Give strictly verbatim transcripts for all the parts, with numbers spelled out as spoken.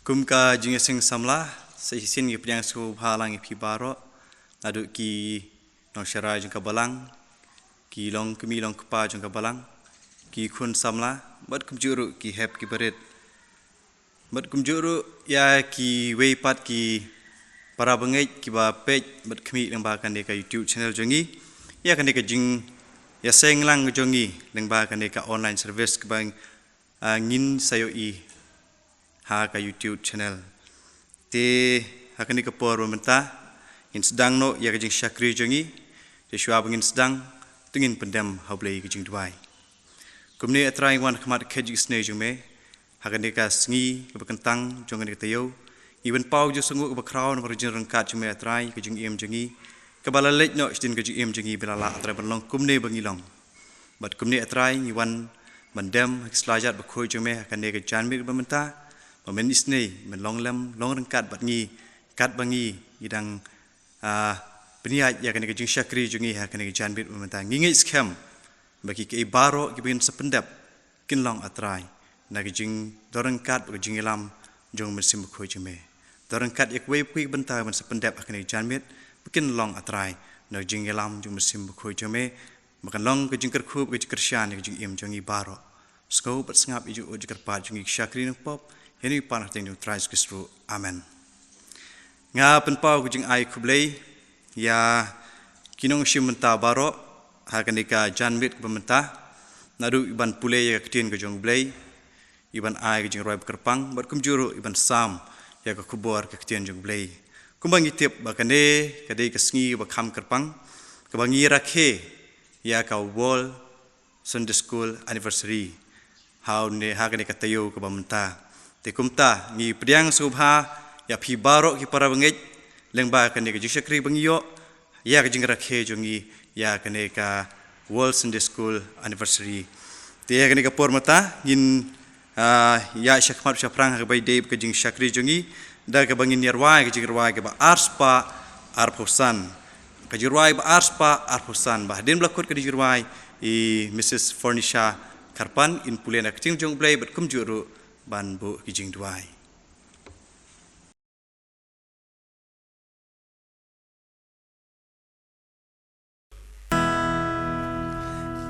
Kum ka jingïaseng samla, sa shisien ngi pdiang sngewbha lang ïa phi baroh, naduh ki nongsharai jong ka balang, ki longkmie longkpa jong ka balang, ki khun samla, bad kumjuh ruh ki hep ki barit. Bad kumjuh ruh ïa kiwei pat ki para bangeit kiba peit bad khmih lyngba kane ka YouTube channel jong ngi. Ïa kane ka jingïaseng lang jong ngi lyngba kane ka online service kaba, ah, ngin sa ïohi ha ka YouTube channel. Te ha kane ka por ba mynta ngin sdang noh ïa ka jingshakri jong ngi. Te shuwa ba ngin sdang, to ngin pyndem ha U Blei ka jingduwai. Kumne A Trai, ngi wan ha khmat ka jingisynei jong me ha kane ka sngi kaba kyntang jong kane ka taïew. Ngi pynpaw ka jingsngewnguh kaba khraw namar ka jingryngkat jong me A Trai, ka jingim jong ngi kaba la leit noh shadien ka jingim jong ngi ba la lah A Trai ban long kumne ba ngi long. Bad kumne A Trai, ngi wan ban dem ha ki slajat bakhuid jong me ha kane ka janmiet ba mynta, ba men isynei, men long lem long ryngkat bad ngi katba ngi, ngi dang, ah, pynïaid ïa kane ka jingshakri jong ngi ha kane ka janmiet ba mynta. Ngi ngeit skhem ba ki kaei baroh kiba ngin sa pyndep kin long A Trai na ka jingdon ryngkat bad ka jingïalam jong U Mynsiem Bakhuid jong me. Don ryngkat ïa kawei pa kawei ka bynta ba ngin sa pyndep ha kane ka janmiet ba kin long A Trai na ka jingïalam jong U Mynsiem Bakhuid jong me, ba kan long ka jingkyrkhu bad ka jingkyrshan ïa ka jingim jong ngi baroh. Sngew bad sngap ïa ka jingud jingkyrpad jong ngi ki shakri nongpop, ïa ngi pan ha ka kyrteng jong U Trai Jisu Khrist ruh. Amen. Nga pynpaw ka jingai khublei ïa ki nongshim bynta baroh ha kane ka janmiet kaba mynta, naduh ïa ban pule ïa ka ktien ka jong U Blei, ïa ban ai ka jingrwai ba kyrpang, bad kumjuh ruh ïa ban sam ïa ka khubor ka ktien jong U Blei. Kumba ngi tip ba kane ka dei ka sngi ba kham kyrpang, kaba ngi rakhe ïa ka World Sunday School Anniversary ha une, ha kane ka taïew kaba mynta. Te kumta ngi pdiang sngewbha ïa phi baroh ki para bangeit lyngba kane ka jingshakri ba ngi ïoh ïa ka jingrakhe jong ngi ïa kane ka World Sunday School Anniversary. Te ïa kane ka por mynta ngin, ah, ïaid shakhmat shaphrang ha kaba ïadei bad ka jingshakri jong ngi da kaba ngin ïa rwai ka jingrwai kaba arspah arphew san. Ka jingrwai ba arspah arphew san, ba hadien ba la kut ka jingrwai, i Mrs Fornisha Kharpan in pule na ka ktien jong U Blei bad kumjuh ruh ban buh ka jingduwai.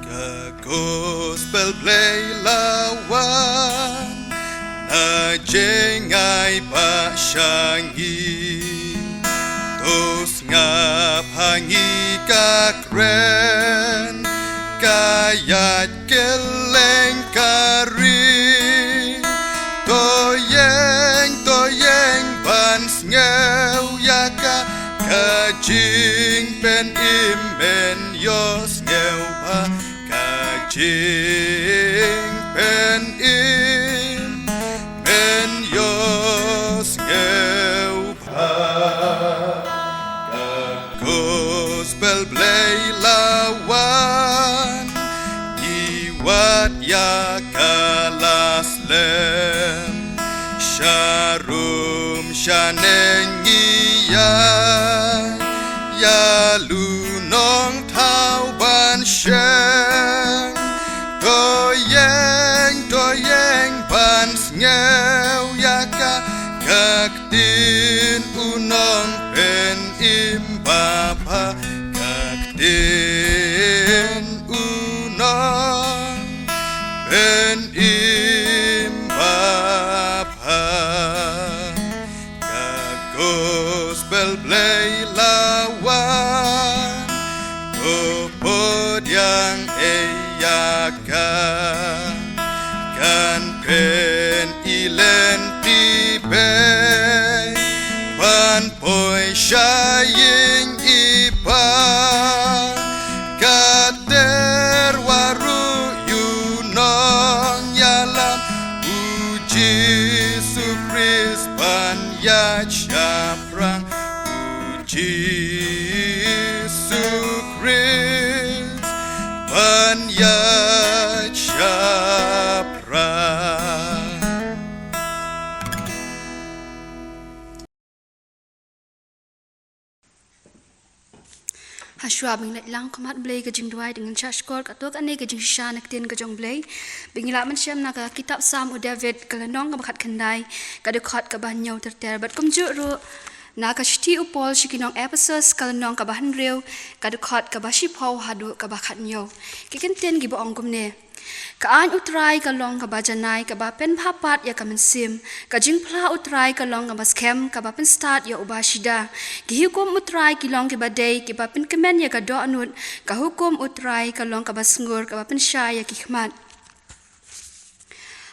Ka gospel Blei la wan na jngai ba sha ngi. To sngap ha ngi ka kren, ka ïaid kylleng ka ri. To ïeng, to ïeng ban sngew ïa ka, ka jingpynim, men ïohsngew bha ka jingpynim, men ïohsngew bha. Ka gospel Blei la wan, ngi wad ïa ka la slem. Sharum shaneng ngi ïaid, ïa lynnong thaw ban sheng. To ïeng, to ïeng ban sngew ïa ka, ka ktien u nongpynim babha, ka ktien u nongpynim babha. Ka gospel Blei la wan, to pdiang ei ïa ka, kan pyn i lynti bei ban poi sha ïing i pa. Ka ter waruh ïa u nongïalam, u Jisu Khrist ban ïaid shaphrang, u Jisu Khrist ban ïaid Shuwa ba ngin leit lang khmat Blei ka jingduwai, dang ngin shah shkor katto katne ka jingshisha na ka ktien ka jong Blei. Ba ngin lah ban shem na ka kitab Salm u David, ka lynnong kaba khatkhyndai, ka dkhot kaba hynñiew ter ter. Bad kumjuh ruh na ka shithi u Paul sha ki nong Ephesus, ka lynnong kaba hynriew, ka dkhot kaba shiphew haduh kaba khathynñiew. Ki kyntien kiba ong kumne: Ka aiñ u Trai ka long kaba janai, kaba pynbha pat ïa ka mynsiem. Ka jingphla u Trai ka long kaba skhem, kaba pynstad ïa uba shida. Ki hukum u Trai ki long kiba dei, kiba pynkmen ïa ka dohnud. Ka hukum u Trai ka long kaba sngur, kaba pynshai ïa ki khmat.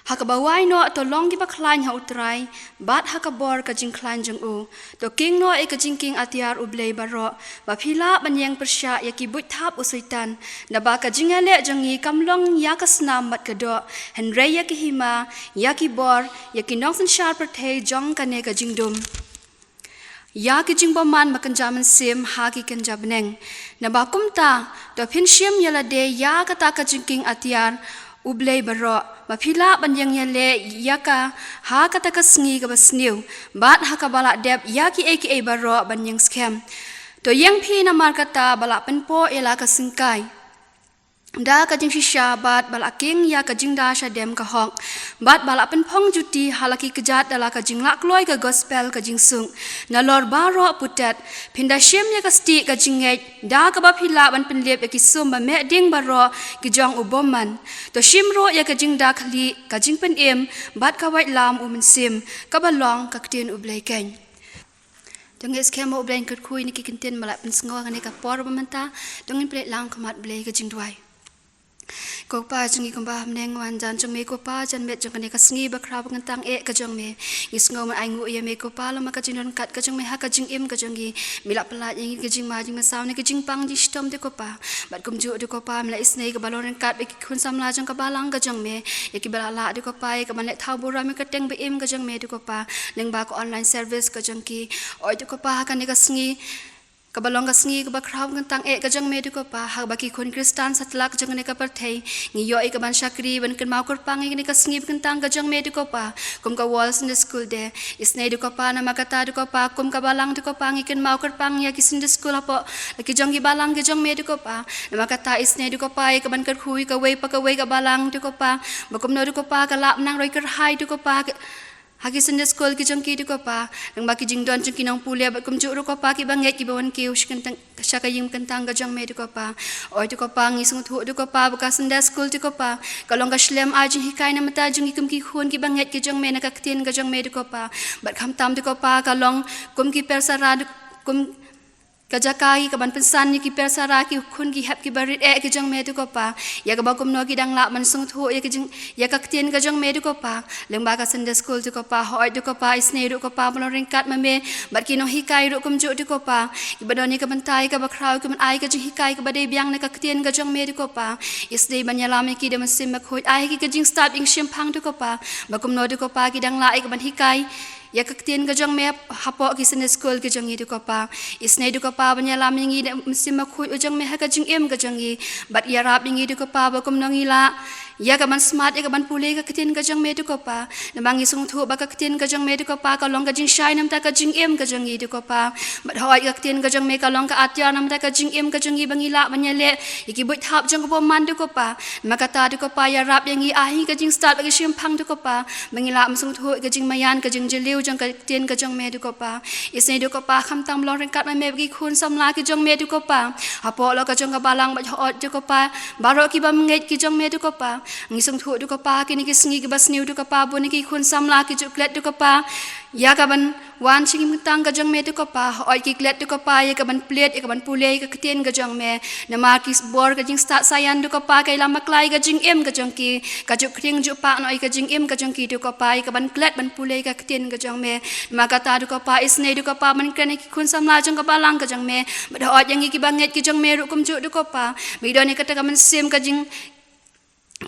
Ha kaba wai noh to long kiba khlaiñ ha u Trai, bad ha ka bor ka jingkhlaiñ jong u. To kieng noh ïa ka jingkieng atiar u Blei baroh, ba phi lah ban ïeng pyrshah ïa ki buit thap u Soitan. Naba ka jingïaleh jong ngi kam long ïa ka snam bad ka doh, hynrei ïa ki hima, ïa ki bor, ïa ki nongsynshar pyrthei jong kane ka jingdum, ïa ki jingbymman ba kynja mynsiem ha ki kynja bneng. Naba kumta, to phin shim ïa lade ïa kata ka jingkieng atiar u Blei baroh, ba phi lah ban ïeng ïaleh ïa ka ha kata ka sngi kaba sniew, bad ha kaba lah dep ïa kiei kiei baroh ban ïeng skhem. To ïeng phi namar kata ba lah pynpoh ïa la ka syngkai da ka jingshisha, bad ba lah kieng ïa ka jingda shadem ka hok, bad ba lah pynphong juti ha la ki kjat da la ka jinglah kloi ka gospel ka jingsuk. Nalor baroh putet, phin da shim ïa ka stieh ka jingngeit da kaba phi lah ban pynlip ïa ki sum ba meh ding baroh ki jong u bymman. To shim ruh ïa ka jingda khlieh, ka jingpynim, bad ka waitlam u Mynsiem, kaba long ka ktien u Blei keiñ. To ngin skhem ba u Blei un kyrkhu ïa kine ki kyntien ba la pynsngew ha kane ka por ba mynta. To ngin pynleit lang khmat Blei ka jingduwai. Ko Pa jong ngi kumba ha bneng, wan jan jong me ko Pa, jan met jong kane ka sngi bakhraw ba kyntang eh ka jong me. Ngi sngew ban ainguh ïa me ko Pa, lem bad ka jingdon ryngkat ka jong me ha ka jingim ka jong ngi. Me lah pyllait ïa ngi ka jingma jingmynsaw ne ka jingpang jingshitom te ko Pa. Bad kumjuh te ko Pa, me lah isynei ïa ka ba long ryngkat bad ki khun samla jong ka balang ka jong me. Ïa ki ba la lah te ko Pa, ïa ka ban leit thaw burom ïa ka kyrteng ba im ka jong me te ko Pa. Lyngba ka online service ka jong ki. Oi te ko Pa, ha kane ka sngi, kaba long ka sngi kaba khraw kyntang eh ka jong me te ko Pa, ha kaba ki khun Khristan satlak jong kane ka pyrthei, ngi ïoh ïa ka ban shakri ban kynmaw kyrpang ïa kane ka sngi ba kyntang ka jong me te ko Pa, kum ka World Sunday School Day. Isynei te ko Pa, namar kata te ko Pa, kum ka balang te ko Pa, ngi kynmaw kyrpang ïa ki Sunday School hapoh la ki jong ki balang ki jong me te ko Pa. Namar kata isynei te ko Pa, ïa ka ban kyrkhu ïa kawei pa kawei ka balang te ko Pa, ba kumno te ko Pa ka lah ban nang roi kyrhai te ko Pa, ha ki Sunday School ki jong ki te ko Pa. Lyngba ki jingdon jong ki nongpule bad kumjuh ruh ko Pa ki bangeit ki ba wan kiew sha kyntang, sha ka ïing kyntang ka jong me te ko Pa. Oi te ko Pa, ngi sngewthuh te ko Pa ba ka Sunday School te ko Pa, ka long ka shlem ai jinghikai na bynta jong ngi kum ki khun ki bangeit ki jong me na ka ktien ka jong me te ko Pa. Bad khamtam te ko Pa, ka long kum ki persara te, kum ka jaka ïa ka ban pynsan ïa ki persara, ki khun ki hep ki barit eh ki jong me te ko Pa. Ïa kaba kumno ki dang lah ban sngewthuh ïa ka jing, ïa ka ktien ka jong me te ko Pa. Lyngba ka Sunday School te ko Pa, hooid te ko Pa, isynei ruh ko Pa, ba long ryngkat ma me bad ki nonghikai ruh kumjuh te ko Pa, ki ba don ïa ka bynta ïa ka bakhraw, ki ban ai ka jinghikai ka ba dei biang na ka ktien ka jong me te ko Pa. Isynei ban ïalam ïa ki da u Mynsiem Bakhuid, ai ha ki ka jingstad ïa ka shemphang te ko Pa, ba kumno te ko Pa ki dang lah ïa ka ban hikai ïa ka ktien ka jong me hapoh ki Sunday School ki jong ngi te ko Pa. Isynei te ko Pa ban ïalam ïa ngi da u Mynsiem Bakhuid u jong me ha ka jingim ka jong ngi. Bad ïarap ïa ngi te ko Pa, ba kumno ngi lah ïa ka ban smat ïa ka ban pule ka ktien ka jong me te ko Pa. Namar ngi sngewthuh ba ka ktien ka jong me te ko Pa, ka long ka jingshai na bynta ka jingim ka jong ngi te ko Pa. Bad hooid ka ktien ka jong me ka long ka atiar na bynta ka jingim ka jong ngi, ba ngi lah ban ïaleh ïa ki buit thap jong ka bymman te ko Pa. Namar kata te ko Pa, ïarap ïa ngi ai ha ka jingstad bad ka shemphang te ko Pa, ba ngi lah ban sngewthuh ïa ka jingmaïan ka jingjylliew jong ka ktien ka jong me te ko Pa. Isynei te ko Pa, khamtam ba long ryngkat ma me bad ki khun samla ki jong me te ko Pa, hapoh la ka jong ka balang bad hooid te ko Pa, baroh ki bangeit ki jong me te ko Pa. Ngi sngewthuh te ko Pa, kine ki sngi ki ba sniew te ko Pa, bun ki khun samla ki ju klet te ko Pa ïa ka ban wan sha ka ïing kyntang ka jong me te ko Pa. Hooid ki klet te ko Pa ïa ka ban plied, ïa ka ban pule ïa ka ktien ka jong me. Namar ki bor ka jingstad saïan te ko Pa, ka ïalam bakla ïa ka jingim ka jong ki, ka ju khring ju pah noh ïa ka jingim ka jong ki te ko Pa, ïa ka ban klet ban pule ïa ka ktien ka jong me. Namar kata te ko Pa, isynei te ko Pa, ban kren ïa ki khun samla jong ka balang ka jong me. Bad hooid ïa ngi ki bangeit ki jong me ruh kumjuh te ko Pa, ba ngi don ïa kata ka mynsiem ka jing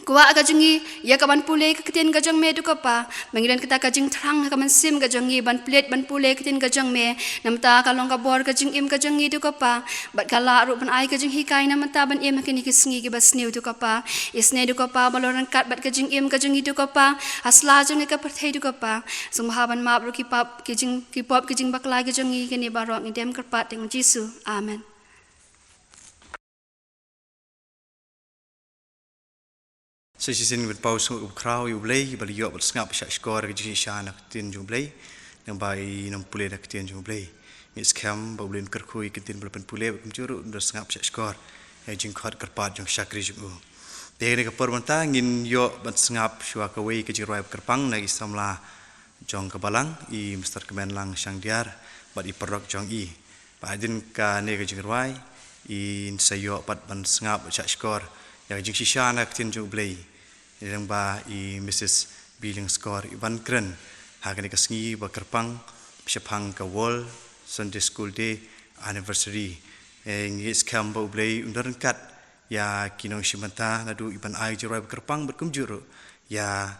kwah ka jong ngi ïa ka ban pule ka ktien ka jong me te ko Pa. Ba ngi don kata ka jingthrang ha ka mynsiem ka jong ngi ban plied ban pule ka ktien ka jong me. Na bynta ka long ka bor ka jingim ka jong ngi te ko Pa, bad ka lah ruh ban ai ka jinghikai na bynta ban im ha kine ki sngi ki ba sniew te ko Pa. Isynei te ko Pa, ba long ryngkat bad ka jingim ka jong ngi te ko Pa, ha sla jong ngi ka pyrthei te ko Pa. Sngewbha ban map ruh ki pap ki jing, ki pop ki jingbakla ki jong ngi. Kine baroh ngi dem kyrpad ha ka kyrteng Jisu. Amen. Sa shisien ngin pynpaw sngewbha khraw ïa U Blei ba la ïoh ban sngap shah shkor ka jingshisha na ka ktien jong U Blei, nangba i nongpule na ka ktien jong U Blei. Ngi skhem ba U Blei un kyrkhu ïa ka ktien ba la pynpule, ba kumjuh ruh un da sngap shah shkor ïa ka jingkhot kyrpad jong ka shakri jong u. Te ha kane ka por mynta ngin ïoh ban sngap shuwa kawei ka jingrwai ba kyrpang na ki samla jong ka balang, i Mister Kmenlang Shangdiar bad i paralok jong i. Bad hadien kane ka jingrwai, in sa ïoh pat ban sngap shah shkor ïa ka jingshisha na ka ktien jong U Blei, lyngba i Missus B. Lyngskor, i ban kren ha kane ka sngi ba kyrpang shaphang ka World Sunday School Day Anniversary. Eh, ngi skhem ba U Blei un da ryngkat ïa ki nongshim bynta naduh i ban ai jingrwai ba kyrpang bad kumjuh ruh ïa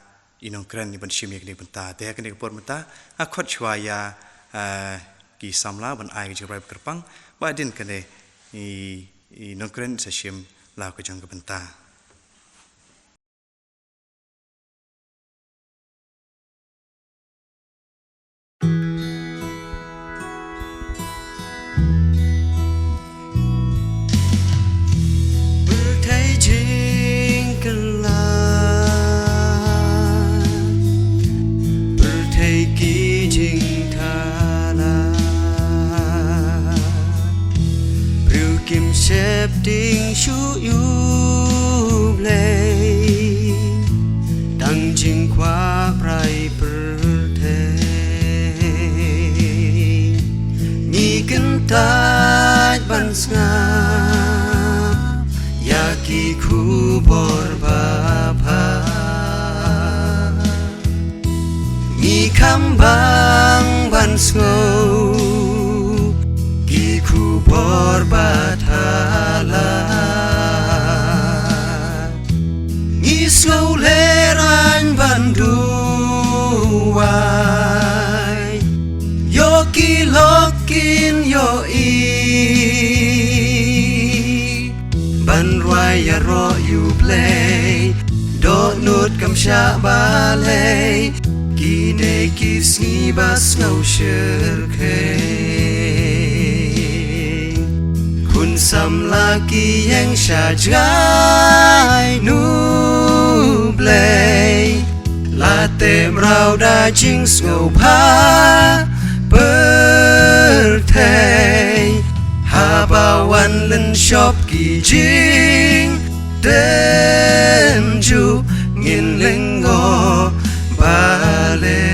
i nongkren i ban shim ïa kane ka bynta. Te ha kane ka por mynta nga khot shuwa ïa, eh, ki samla ban ai ka jingrwai ba kyrpang, bad hadien kane i, i nongkren sa shim la ka jong ka bynta. Pyrthei jingkylla, pyrthei ki jingthala. Briew kim sheptieng shuh ïa U Blei, tang jingkwah brai pyrthei. Ngi kyntait ban sngap ïa ki khubor ba bha. Ngi kham bang ban sngew ki khubor ba thala. Ngi sngew lehraiñ ban duwai ïa ki lok kin ïohi. Ban rwai ïaroh ïa U Blei, dohnud kam shah balei, kine ki sngi ba sngew shyrkhei. Khun samla ki ïeng sha jngai na U Blei, la teh mraw da jingsngewbha pyrthei. Haba wan lynshop ki jingtynjuh, ngin lyngngoh balei.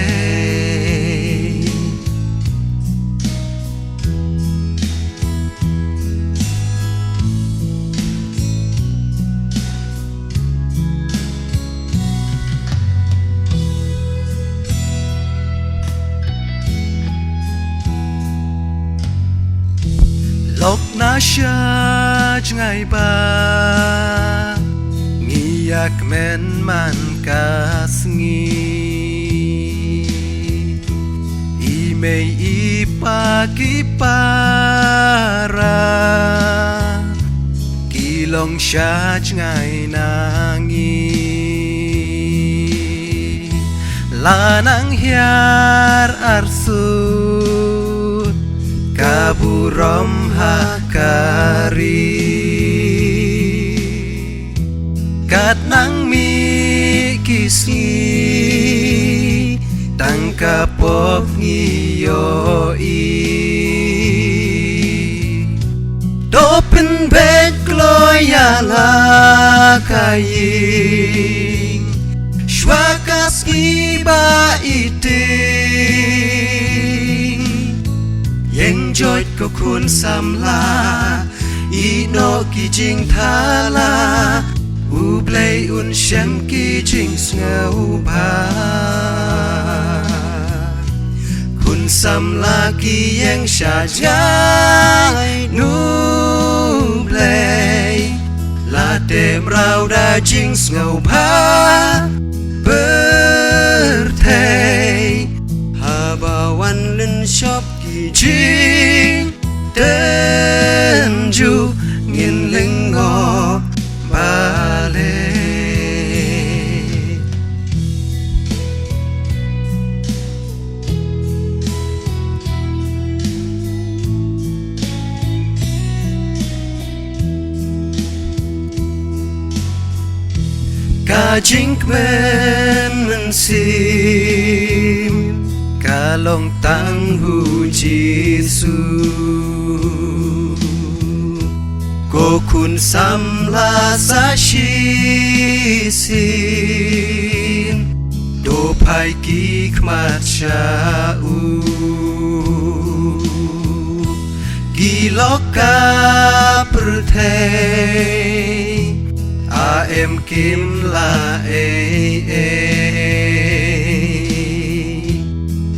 Lok na sha jngai ba ngi ïa kmen man ka sngi. I mei i pa ki para ki long sha jngai na ngi. La nang hiar arsut ka burom ha ka ri. Kat nang mih ki sngi, tang ka pop ngi ïohi. To pynbeit kloi ïa la ka ïing, shuwa ka sngi ba i tieng. Ïeng joit ko khun samla, ïehnoh ki jingthala, U Blei un shem ki jingsngewbha. Khun samla ki ïeng sha jngai na U Blei, la teh mraw da jingsngewbha pyrthei. Haba wan lynshop ki jingtynjuh, ngin lyngngoh balei. Ka jingkmen mynsiem ka long tang ha U Jisu. Ko khun samla sa shisien, to phai ki khmat sha u. Ki lok ka pyrthei, a em kim la ei ei.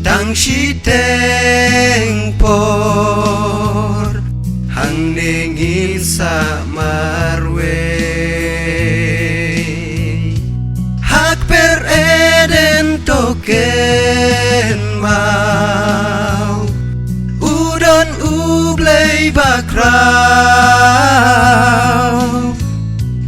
Tang shiteng por, hangne ngin sa marwei. Ha kper Eden to kynmaw, u don U Blei bakhraw.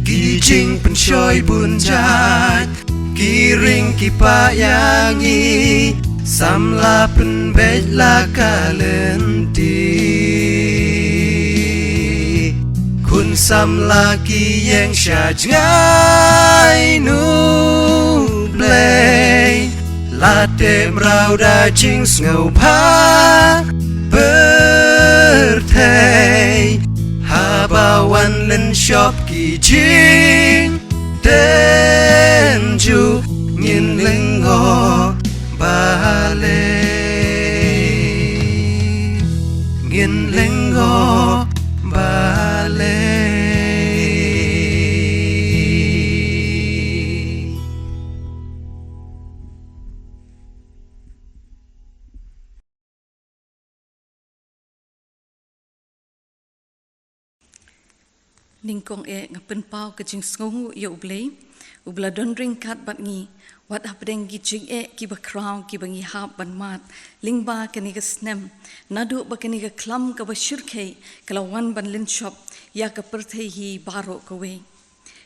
Ki jingpynshoi bun jait, ki ring ki pah ïa ngi, samla pynbeit la ka lynti. Khun samla ki ïeng sha jngai na U Blei, la teh mraw da jingsngewbha pyrthei. Haba wan lynshop ki jingtynjuh, ngin lyngngoh balei, ngin lyngngoh balei. Nyngkong eh nga pynpaw ka jingsngewnguh ïa U Blei, uba la don ryngkat bad ngi, wat hapdeng ki jingeh kiba khraw kiba ngi hap ban mad lyngba kane ka snem, naduh ba kane ka khlam kaba shyrkhei ka la wan ban lynshop ïa ka pyrthei hi baroh kawei.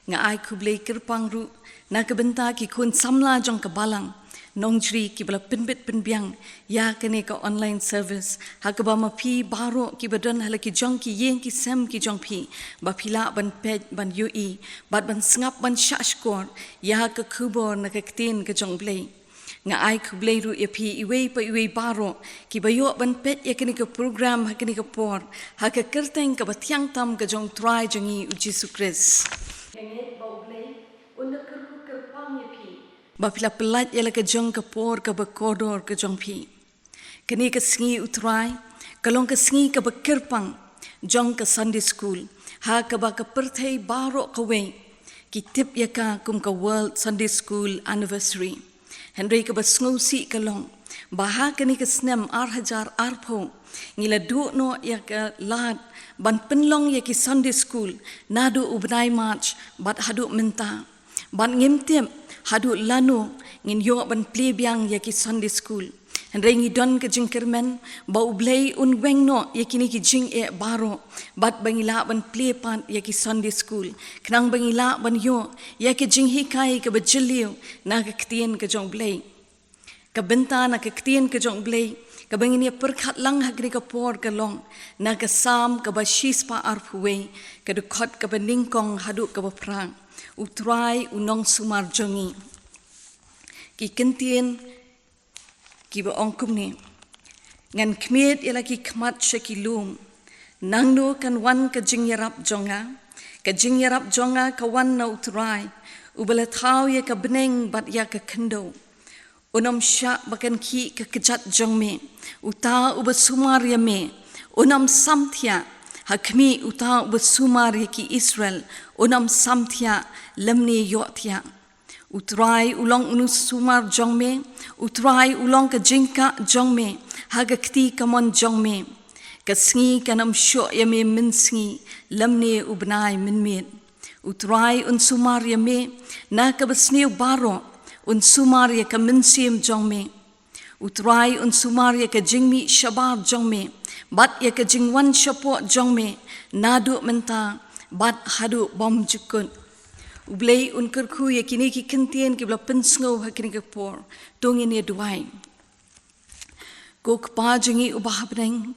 Nga ai khublei kyrpang ruh na ka bynta ki khun samla jong ka balang nongjri kiba la pynbit pynbiang ïa kane ka online service, ha kaba ma phi baroh kiba don ha la ki jong ki ïing ki sem ki jong phi, ba phi lah ban peit, ban ïohi bad ban sngap, ban shah shkor ïa ka khubor na ka ktien ka jong U Blei. Nga ai khublei ruh ïa phi iwei pa iwei baroh kiba ïoh ban peit ïa kane ka program ha kane ka por, ha ka kyrteng kaba thiang tam ka jong U Trai jong ngi U Jisu Khrist. Nga ngeit ba U Blei un da kyrkhu kyrpang ïa phi ba phi la pyllait ïa la ka jong ka por kaba kordor ka jong phi. Kane ka sngi U Trai ka long ka sngi kaba kyrpang jong ka Sunday School, ha kaba ka pyrthei baroh kawei ki tip ïa ka kum ka World Sunday School Anniversary. Hynrei kaba sngewsih ka long ba ha kane ka snem ar hajar arphew ngi la duh noh ïa ka lad ban pynlong ïa ki Sunday School naduh u bnai March bad haduh mynta. Bad ngim tip haduh lano ngin ïoh ban plie biang ïa ki Sunday School. Hynrei ngi don ka jingkyrmen ba U Blei un weng noh ïa kine ki jingeh baroh, bad ba ngi lah ban plie pat ïa ki Sunday School, khnang ba ngi lah ban ïoh ïa ki jinghikai kaba jylliew na ka ktien ka jong U Blei. Ka bynta na ka ktien ka jong U Blei kaba ngin ïa pyrkhat lang ha kane ka por ka long na ka Salm kaba shispah arphew wei, ka dkhot kaba nyngkong haduh kaba phra. U Trai u nongsumar jong ngi. Ki kyntien kiba ong kumne: Ngan khmied ïa la ki khmat sha ki lum. Nangno kan wan ka jingïarap jong nga? Ka jingïarap jong nga ka wan na U Trai, uba la thaw ïa ka bneng bad ïa ka khyndew. Un ym shah ba kan khih ka kjat jong me. Uta uba sumar ïa me un ym samthiah. Ha khmih, uta uba sumar ïa ki Israel un ym samthiah lymne ïohthiah. U Trai u long u nongsumar jong me, U Trai u long ka jingkah jong me ha ka kti kamon jong me. Ka sngi kan ym shoh ïa me mynsngi lymne u bnai mynmiet. U Trai un sumar ïa me na kaba sniew baroh, un sumar ïa ka mynsiem jong me. U Trai un sumar ïa ka jingmih shabar jong me bad ïa ka jingwan shapoh jong me naduh mynta bad haduh bymjukut. U Blei un kyrkhu ïa kine ki kyntien kiba la pynsngew ha kine ki por. To ngin ïa duwai. Ko Kpa jong ngi uba ha bneng,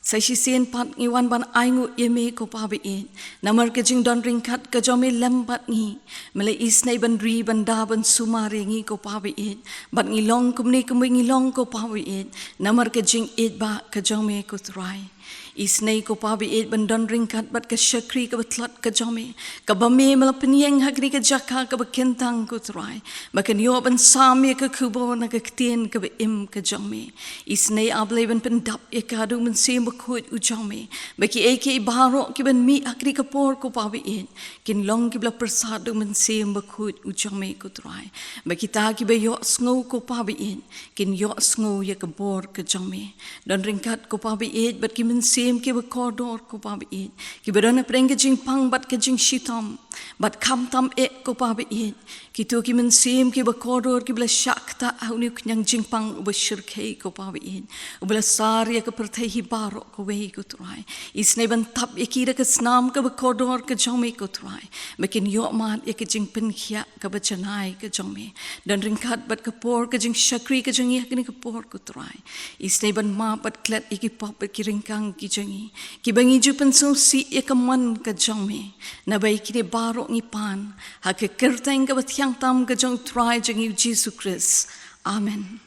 Sa shisien pat ngi wan ban ainguh ïa me ko Pa ba ïeit, namar ka jingdon ryngkat ka jong me lem bad ngi. Me la isynei ban ri ban da ban sumar ïa ngi ko Pa ba ïeit, bad ngi long kumne kumba ngi long ko Pa ba ïeit, namar ka jingïeit ba ka jong me ko Trai. Isynei ko Pa ba ïeit ban don ryngkat bad ka shakri kaba tlot ka jong me, kaba me me la pynïeng ha kane ka jaka kaba kyntang ko Trai, ba kan ïoh ban sam ïa ka khubor na ka ktien kaba im ka jong me. Isynei A Blei ban pyndap ïa ka da u Mynsiem Bakhuid u jong me, ba kiei kiei baroh kiban mih ha kane ka por ko Pa ba ïeit, kin long kiba la pyrsad da u Mynsiem Bakhuid u jong me ko Trai, ba kita kiba ïohsngew ko Pa ba ïeit, kin ïohsngew ïa ka bor ka jong me. Don ryngkat ko Pa ba ïeit bad ki mynsiem kiba kordor ko Pa ba ïeit, kiba don hapdeng ka jingpang bad ka jingshitom, bad khamtam eh ko Pa ba ïeit, kito ki mynsiem kiba kordor kiba la shah ktah ha une u khñiang jingpang uba shyrkhei ko Pa ba ïeit, uba la sar ïa ka pyrthei hi baroh kawei ko Trai. Isynei ban tap ïa ki da ka snam kaba kordor ka jong me ko Trai, ba kin ïoh mad ïa ka jingpynkhiah kaba janai ka jong me. Don ryngkat bad ka por ka jingshakri ka jong ngi ha kane ka por ko Trai. Isynei ban map bad klet ïa ki pop bad ki ryngkang ki jong ngi, kiba ngi ju pynsngewsih ïa ka mon ka jong me. Naba ïa kine baroh ngi pan ha ka kyrteng kaba thiang tam ka jong u Trai jong ngi u Jisu Khrist. Amen.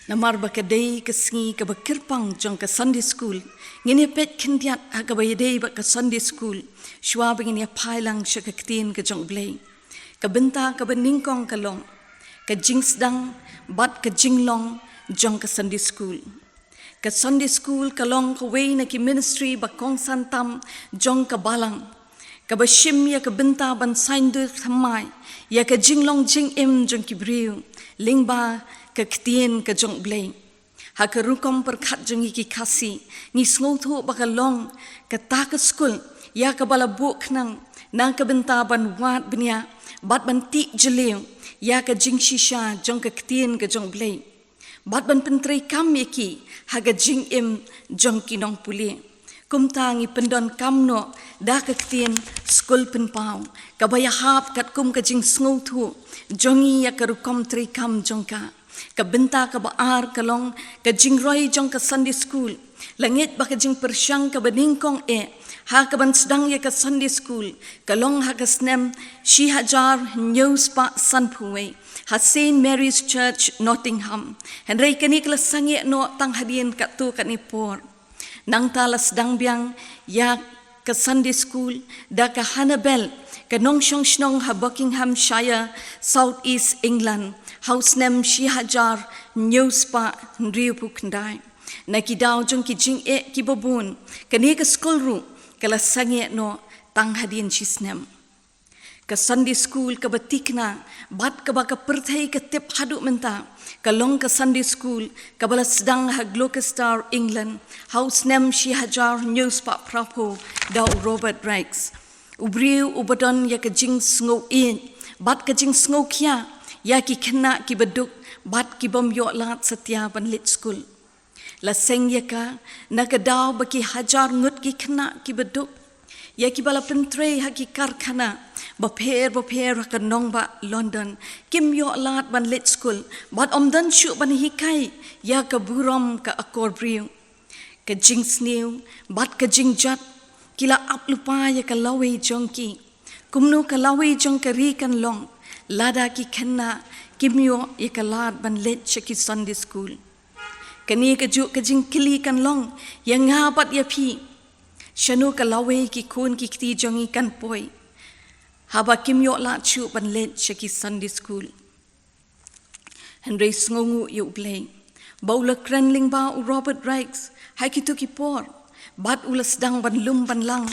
Namar ba ka dei ka sngi kaba kyrpang jong ka Sunday School, ngin ïa peit khyndiat ha kaba ïadei bad ka Sunday School, shuwa ba ngin ïa phai lang sha ka ktien ka jong u Blei. Ka bynta kaba nyngkong ka long ka jingsdang bad ka jinglong jong ka Sunday School. Ka Sunday School ka long kawei na ki ministry ba kongsan tam jong ka Balang, kaba shim ïa ka bynta ban saiñdur thymmai ïa ka jinglong jingim jong ki briew lyngba ka ktien ka jong u Blei. Ha ka rukom pyrkhat jong ngi ki Khasi, ngi sngewthuh ba ka long kata ka skul ïa kaba la buh khnang na ka bynta ban wad bniah bad ban tih jylliew ïa ka jingshisha jong ka ktien ka jong u Blei, bad ban pyntreikam ïa ki ha ka jingim jong ki nongpule. Kumta ngi pyndonkam noh da ka ktien Skul Pynpaw, kaba ïahap katkum ka jingsngewthuh jong ngi ïa ka rukom treikam jong ka. Ka bynta kaba ar ka long ka jingroi jong ka Sunday School. La ngeit ba ka jingpyrshang kaba nyngkong eh ha kaban sdang ïa ka Sunday School ka long ha ka snem shi hajar hynñiew spah sanphew wei ha Saint Mary's Church, Nottingham. Hynrei kane ka la sangeh noh tang hadien katto katne por. Nangta la sdang biang ïa ka Sunday School da ka Hannah Bell, ka nongshong shnong ha Buckinghamshire, South East England, ha u snem shi hajar hynñiew spah hynriewphew khyndai. Na ki daw jong ki jingeh kiba bun, kane ka skul ruh ka la sangeh noh tang hadien shi snem. Ka Sunday School kaba tikna bad kaba ka pyrthei ka tip haduh mynta ka long ka Sunday School kaba la sdang ha Gloucester, England, ha u snem shi hajar hynñiew spah phraphew da u Robert Raikes, u briew uba don ïa ka jingsngew ïeit bad ka jingsngewkhia ïa ki khynnah kiba duk bad ki bym ïoh lad satia ban leit skul. La seng ïa ka na ka daw ba ki hajar ngut ki khynnah kiba duk, ïa kiba la pyntrei ha ki karkhana bapher bapher ha ka nongbah London, kim ïoh lad ban leit skul bad ym don shuh ban hikai ïa ka burom ka akor briew. Ka jingsniew bad ka jingjot ki la ap lypa ïa ka lawei jong ki. Kumno ka lawei jong ka ri kan long lada ki khynnah kim ïoh ïa ka lad ban leit sha ki Sunday School? Kane kajuh ka jingkylli kan long ïa nga bad ïa phi. Shano ka lawei ki khun ki kti jong ngi kan poi haba kim ïoh lad shuh ban leit sha ki Sunday School? Hynrei sngewnguh ïa U Blei ba u la kren lyngba u Robert Raikes ha kito ki por, bad u la sdang ban lum ban lang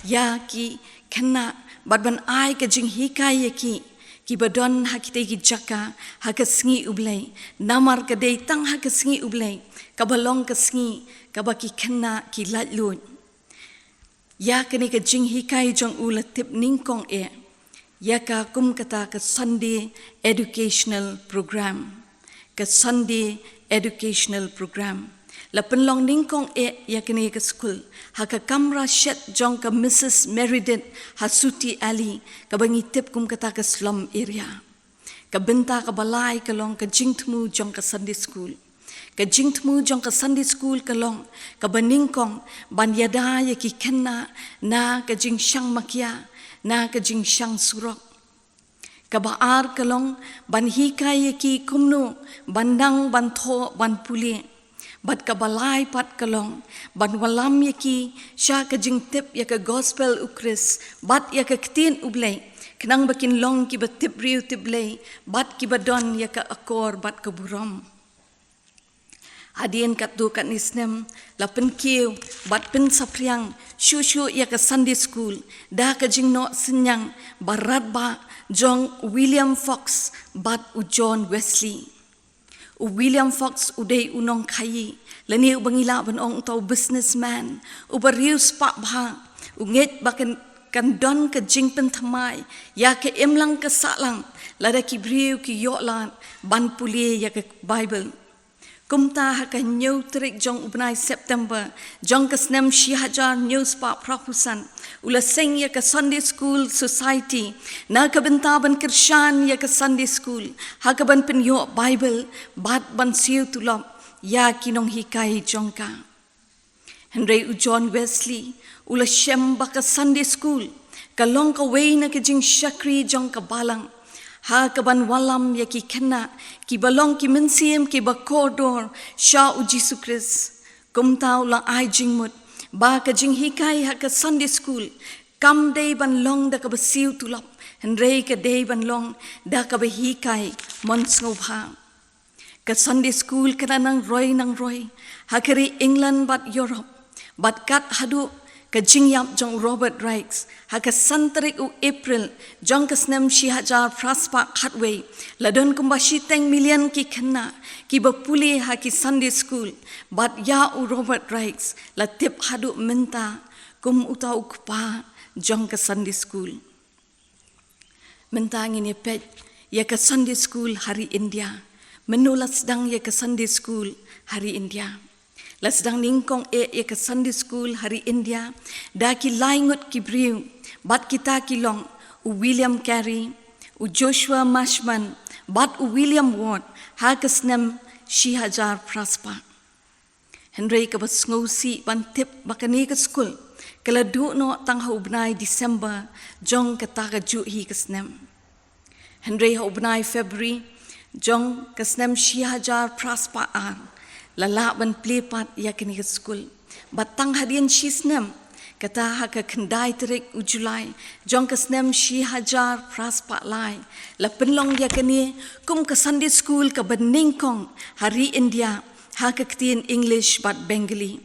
ïa ki khynnah bad ban ai ka jinghikai ïa ki, kiba don ha kitei ki jaka ha ka sngi U Blei. Namar ka dei tang ha ka sngi U Blei kaba long ka sngi kaba ki khynnah ki laitluid. Ïa kane ka jinghikai jong u la tip nyngkong eh ïa ka kum kata ka Sunday Educational Program. Ka Sunday Educational Program la pynlong nyngkong eh ïa kane ka skul ha ka kamra shet jong ka Missus Meredith ha Sutee Alley, kaba ngi tip kum kata ka slum area. Ka bynta kaba lai ka long ka jingthmu jong ka Sunday School. Ka jingthmu jong ka Sunday School ka long kaba nyngkong ban ïada ïa ki khynnah na ka jingshang makia, na ka jingshang surok. Kaba ar ka long ban hikai ïa ki kumno ban nang, ban thoh, ban pule. Bad kaba lai pat ka long ban wallam ïa ki sha ka jingtip ïa ka gospel u Khrist bad ïa ka ktien u Blei, khnang ba kin long kiba tip briew tip Blei bad kiba don ïa ka akor bad ka burom. Hadien katto katne snem la pynkiew bad pynsaphriang shuh shuh ïa ka Sunday School da ka jingnoh synñiang ba radbah jong William Fox bad u John Wesley. U William Fox u dei u nongkhaïi, lane uba ngi lah ban ong uta u businessman, uba riewspah bha, u ngeit ba kan, kan don ka jingpynthymmai ïa ka imlang ka sahlang lada ki briew ki ïoh lad ban pule ïa ka Bible. Kumta ha ka hynñiew tarik jong u bnai September jong ka snem shi hajar hynñiew spah phra phew san, u la seng ïa ka Sunday School Society na ka bynta ban kyrshan ïa ka Sunday School ha kaban pynïoh Bible bad ban siew tulop ïa ki nonghikai jong ka. Hynrei u John Wesley u la shem ba ka Sunday School ka long kawei na ka jingshakri jong ka balang ha kaban wallam ïa ki khynnah kiba long ki mynsiem kiba kordor sha u Jisu Khrist. Kumta u la ai jingmut ba ka jinghikai ha ka Sunday School kam dei ban long da kaba siew tulop, hynrei ka dei ban long da kaba hikai mon sngewbha. Ka Sunday School ka la nang roi nang roi ha ka ri England bad Europe, bad kat haduh ka jingïap jong u Robert Raikes ha ka san tarik u April jong ka snem shi hajar phra spah khatwei, la don kumba shiteng million ki khynnah kiba pule ha ki Sunday School, bad ïa u Robert Raikes la tip haduh mynta kum uta u kpa jong ka Sunday School. Mynta ngin ïa peit ïa ka Sunday School ha ri India. Mynno la sdang ïa ka Sunday School ha ri India? La sdang nyngkong eh ïa ka Sunday School ha ri India da ki lai ngut ki briew, bad kita ki long u William Carey, u Joshua Marshman bad u William Ward ha ka snem shi hajar phra spah. Hynrei kaba sngewsih ban tip ba kane ka skul ka la duh noh tang ha u bnai December jong kata ka juh hi ka snem. Hynrei ha u bnai February jong ka snem shi hajar phra spah ar la lah ban plie pat ïa kane ka skul. Bad tang hadien shi snem, kata ha ka khyndai tarik u July jong ka snem shi hajar phra spah lai, la pynlong ïa kane kum ka Sunday School kaba nyngkong ha ri India ha ka ktien English bad Bengali.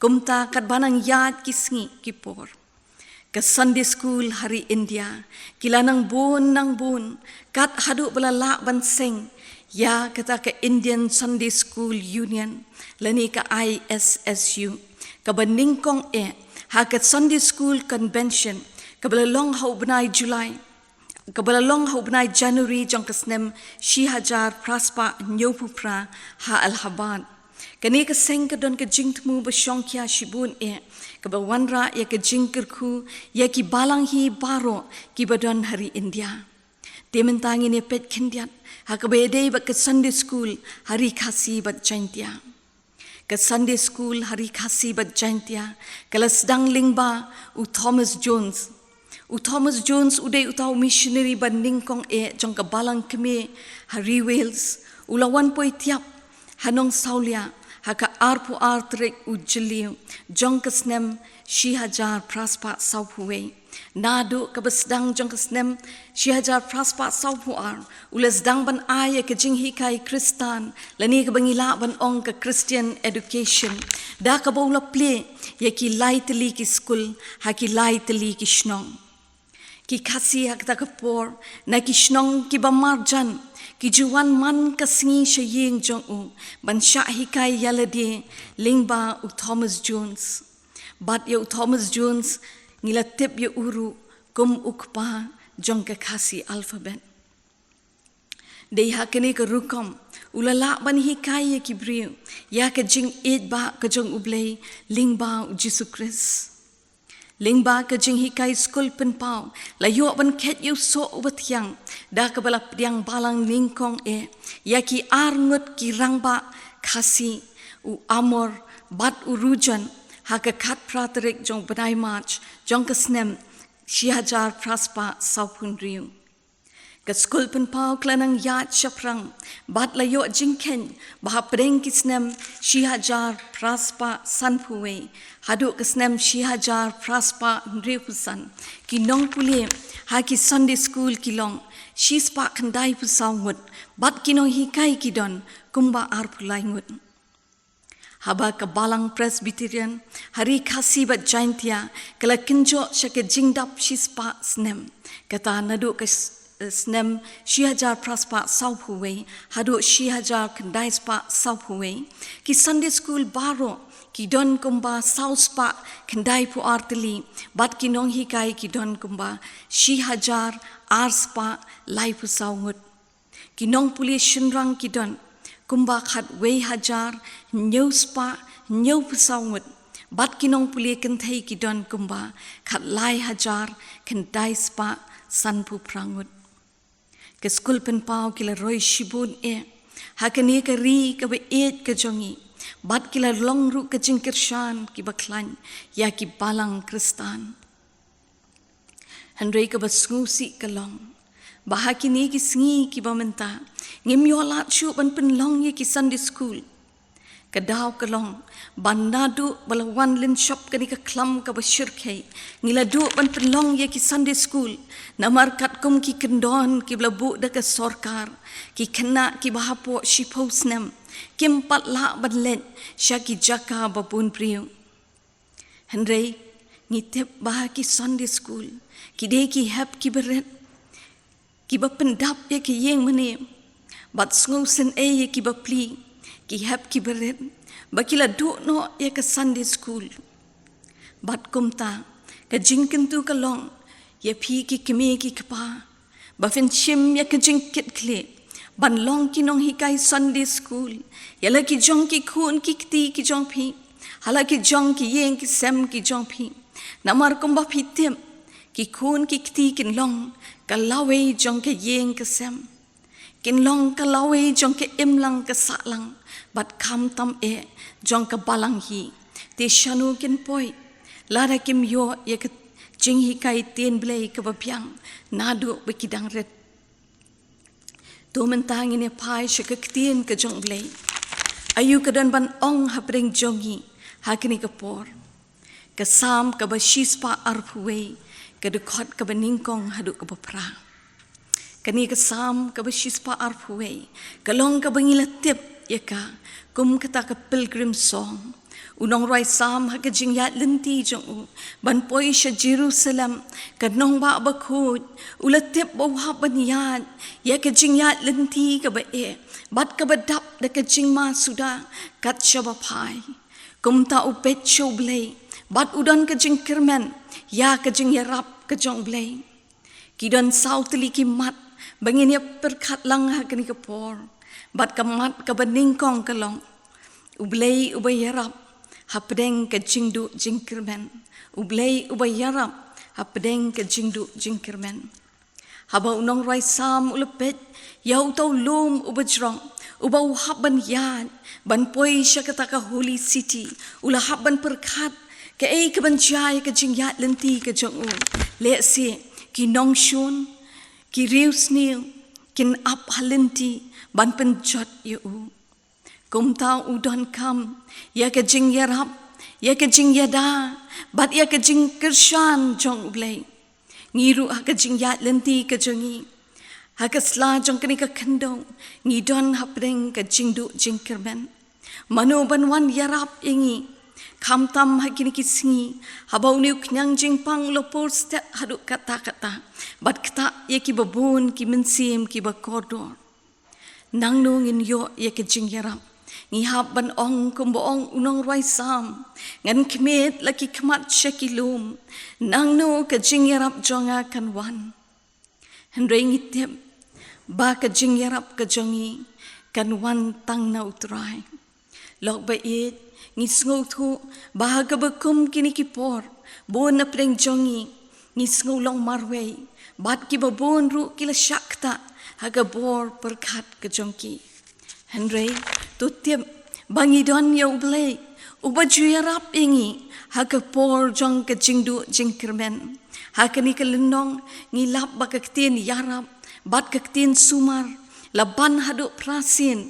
Kumta katba nang ïaid ki sngi ki por, ka Sunday School ha ri India ki la nang bun nang bun, kat haduh ba la lah ban seng ïa kata ka Indian Sunday School Union, lane ka I S S U, kaba nyngkong eh ha ka Sunday School Convention kaba la long ha u bnai July, kaba la long ha u bnai January jong ka snem shi hajar phra spah hynñiew phew phra ha Allahabad. Kane ka seng ka don ka jingthmu ba shongkhia shibun eh, kaba wanrah ïa ka jingkyrkhu ïa ki balang hi baroh kiba don ha ri India. Te mynta ngin ïa peit khyndiat ha kaba ïadei bad ka Sunday School ha ri Khasi bad Jaintia. Ka Sunday School ha ri Khasi bad Jaintia ka la sdang lyngba u Thomas Jones. U Thomas Jones u dei uta u missionary ba nyngkong eh jong ka balang kmie ha ri Wales. U la wan poi tiap ha Nongsawlia ha ka arphew ar tarik u Jylliew jong ka snem shi hajar phra spah saw phew wei. Naduh kaba sdang jong ka snem shi hajar phra spah saw phew ar, u la sdang ban ai ïa ka jinghikai Khristan, lane kaba ngi lah ban ong ka Christian education, da kaba u la plie ïa ki lai tylli ki skul ha ki lai tylli ki shnong. Ki Khasi ha kata ka por na ki shnong kiba marjan ki ju wan man ka sngi sha ïing jong u ban shah hikai ïa lade lyngba u Thomas Jones. Bad ïa u Thomas Jones ngi la tip ïa u ruh kum u kpa jong ka Khasi alphabet. Dei ha kane ka rukom u la lah ban hikai ïa ki briew ïa ka jingïeit ba ka jong U Blei lyngba u Jisu Khrist. Lyngba ka jinghikai skul pynpaw la ïoh ban khet ïa u soh uba thiang da kaba la pdiang balang nyngkong eh ïa ki ar ngut ki rangbah Khasi, u Amor bad u Rujon ha ka khatphra tarik jong bnai March jong ka snem shi hajar phra spah sawphew hynriew. Ka skul pynpaw ka la nang ïaid shaphrang bad la ïoh jingkheiñ ba hapdeng ki snem shi hajar phra spah sanphew wei haduh ka snem shi hajar phra spah hynriewphew san, ki nongpule ha ki Sunday School ki long shi spah khyndaiphew saw ngut bad ki nonghikai ki don kumba arphew lai ngut. Haba ka Balang Presbyterian ha Ri Khasi bad Jaintia ka la kynjoh sha ka jingdap shi spah snem, kata naduh ka s-, snem shi hajar phra spah sawphew wei haduh shi hajar khyndai spah sawphew wei, ki Sunday School baroh ki don kumba saw spah khyndaiphew ar tylli bad ki nonghikai ki don kumba shi hajar ar spah laiphew saw ngut. Ki nongpule shynrang ki don kumba khatwei hajar hynñiew spah hynñiewphew saw ngut bad ki nongpule kynthei ki don kumba khatlai hajar khyndai spah sanphew phra ngut. Ka skul pynpaw ki la roi shibun eh ha kane ka ri kaba ïeit ka jong ngi bad ki la long ruh ka jingkyrshan kiba khlaiñ ïa ki balang Khristan. Hynrei kaba sngewsih ka long ba ha kine ki sngi kiba mynta ngim ïoh lad shuh ban pynlong ïa ki Sunday School. Ka daw ka long ba naduh ba la wan lynshop kane ka khlam kaba shyrkhei, ngi la duh ban pynlong ïa ki Sunday School, namar katkum ki kyndon kiba la buh da ka sorkar, ki khynnah kiba hapoh shiphew snem kim pat lah ban leit sha ki jaka ba bun briew. Hynrei ngi tip ba ha ki Sunday School ki dei ki hep kiba rit, kiba pyndap ïa ki ïing mane bad sngewsynei ïa kiba pli, ki hep kiba rit ba ki la duh noh ïa ka Sunday School. Bad kumta ka jingkyntu ka long ïa phi ki kmie ki kpa ba phin shim ïa ka jingkitkhlieh ban long ki nonghikai Sunday School ïa la ki jong ki khun ki kti ki jong phi, ha la ki jong ki ïing ki sem ki jong phi. Namar kumba phi tip, ki khun ki kti kin long ka lawei jong ka ïing ka sem, kin long ka lawei jong ka imlang ka sahlang bad khamtam eh jong ka balang hi. Te shano kin poi lada kim ïoh ïa ka jinghikai ktien Blei kaba biang naduh ba ki dang rit? To mynta ngin ïa phai sha ka ktien ka jong U Blei. Aïu ka don ban ong hapdeng jong ngi ha kane ka por? Ka Salm kaba shispah arphew wei, ka dkhot kaba nyngkong haduh kaba phra. Kane ka Salm kaba shispah arphew wei ka long kaba ngi la tip ïa ka kum kata ka pilgrim song. U nongrwai Salm ha ka jingïaid lynti jong u ban poi sha Jerusalem, ka nongbah bakhuid, u la tip ba u hap ban ïaid ïa ka jingïaid lynti kaba eh bad kaba dap da ka jingma suda kat shaba phai. Kumta u peit sha U Blei bad u don ka jingkyrmen ïa ka jingïarap ka jong U Blei. Ki don saw tylli ki mat ba ngin ïa pyrkhat lang ha kane ka por. Bad ka mat kaba nyngkong ka long, U Blei uba ïarap hapdeng ka jingduh jingkyrmen. U Blei uba ïarap hapdeng ka jingduh jingkyrmen. Haba u nongrwai Salm u la peit ïa uta u lum uba jrong uba u hap ban ïaid ban poi sha kata ka holy city, u la hap ban pyrkhat kaei kaban jia ïa ka jingïaid lynti ka jong u. Lehse ki nongshun, ki riewsniew kin ap ha lynti ban pynjot ïa u. Kumta u donkam ïa ka jingïarap, ïa ka jingïada bad ïa ka jingkyrshan jong U Blei. Ngi ruh ha ka jingïaid lynti ka jong ngi, ha ka sla jong kane ka khyndew, ngi don hapdeng ka jingduh jingkyrmen. Mano ban wan ïarap ïa ngi? Khamtam ha kine ki sngi haba une u khñiang jingpang u la pur stet haduh katta katta bad ktah ïa kiba bun ki mynsiem kiba kordor. Nangno ngin ïoh ïa ka jingïarap? Ngi hap ban ong kumba ong u nongrwai Salm, ngan khmied la ki khmat sha ki lum. Nangno ka jingïarap jong nga kan wan? Hynrei ngi tip ba ka jingïarap ka jong ngi kan wan tang na U Trai. Lok ba ïeit, ngi sngewthuh ba ha kaba kum kine ki por, bun na pdeng jong ngi ngi sngew long marwei bad kiba bun ruh ki la shah ktah ha ka bor pyrkhat ka jong ki. Hynrei to tip Ba ngi don ïa U Blei uba ju ïarap ïa ngi ha ka por jong ka jingduh jingkyrmen. Ha kane ka lynnong ngi lap ba ka ktien ïarap bad ka ktien sumar la ban haduh phra sien,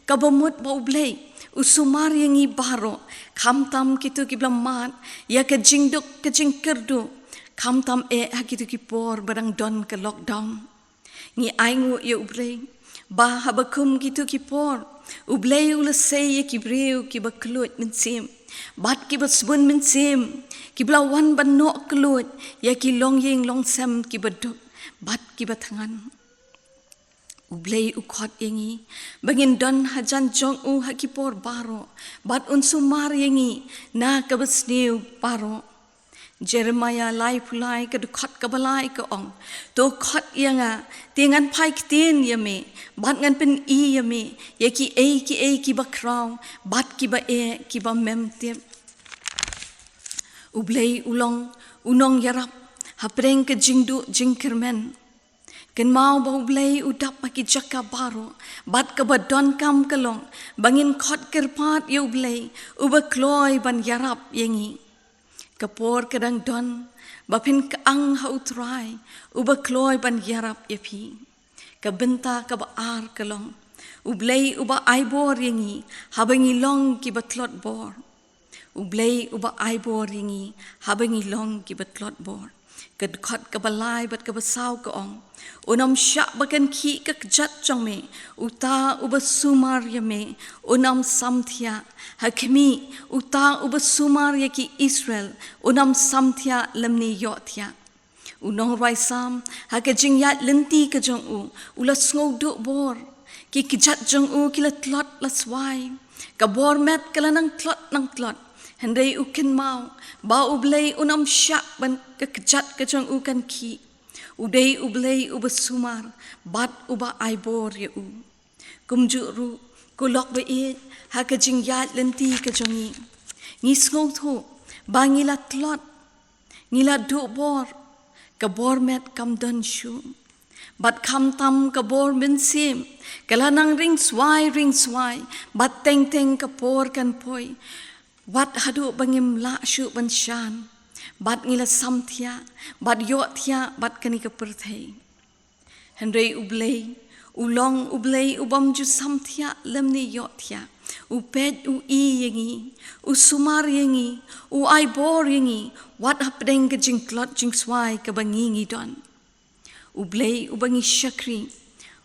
kaba mut ba U Blei u sumar ïa ngi baroh, khamtam kito kiba la mad ïa ka jingduk ka jingkyrduh, khamtam eh ha kito ki por ba dang don ka lockdown. Ngi ainguh ïa U Blei ba haba kum kito ki por, U Blei u la sei ïa ki briew kiba kylluid mynsiem bad kiba sbun mynsiem, kiba la wan ban noh kylluid ïa ki longïing longsem kiba duk bad kiba thngan. U Blei u khot ïa ngi ba ngin don hajan jong u ha ki por baroh, bad un sumar ïa ngi na kaba sniew baroh. Jeremiah laiphew lai ka dkhot kaba lai ka ong, "To khot ïa nga, te ngan phai ktien ïa me, bad ngan pyni ïa me ïa kiei kiei kiba khraw bad kiba eh, kiba mem tip." U Blei u long u nongïarap hapdeng ka jingduh jingkyrmen. Kynmaw ba U Blei u dap ha ki jaka baroh, bad kaba donkam ka long ba ngin khot kyrpad ïa U Blei uba kloi ban ïarap ïa ngi. Ka por ka dang don ba phin kyang ha U Trai uba kloi ban ïarap ïa phi. Ka bynta kaba ar ka long, U Blei uba ai bor ïa ngi haba ngi long kiba tlot bor. U Blei uba ai bor ïa ngi haba ngi long kiba tlot bor. Ka dkhot kaba lai bad kaba saw ka ong, "Un ym shah ba kan khih ka kjat jong me, uta uba sumar ïa me un ym samthiah. Ha khmih, uta uba sumar ïa ki Israel un ym samthiah lymne ïohthiah." U nongrwai Salm, ha ka jingïaid lynti ka jong u, u la sngewduh bor. Ki kjat jong u ki la tlot la swai. Ka bor met ka la nang tlot nang tlot. Hynrei u kynmaw ba U Blei un ym shah ban ka kjat ka jong u kan khih. U dei U Blei uba sumar bad uba ai bor ïa u. Kumjuh ruh, ko lok ba ïeit, ha ka jingïaid lynti ka jong ngi, ngi sngewthuh ba ngi la tlot, ngi la duh bor, ka bor met kam don shuh. Bad khamtam ka bor mynsiem ka la nang ring swai ring swai, bad teng teng ka por kan poi, wat haduh ba ngim lah shuh ban shan, bad ngi la samthiah bad ïohthiah bad kane ka pyrthei. Hynrei U Blei u long U Blei u bym ju samthiah lymne ïohthiah. U peit, u i ïa ngi, u sumar ïa ngi, u ai bor ïa ngi wat hapdeng ka jingtlot jingswai kaba ngi ngi don. U Blei uba ngi shakri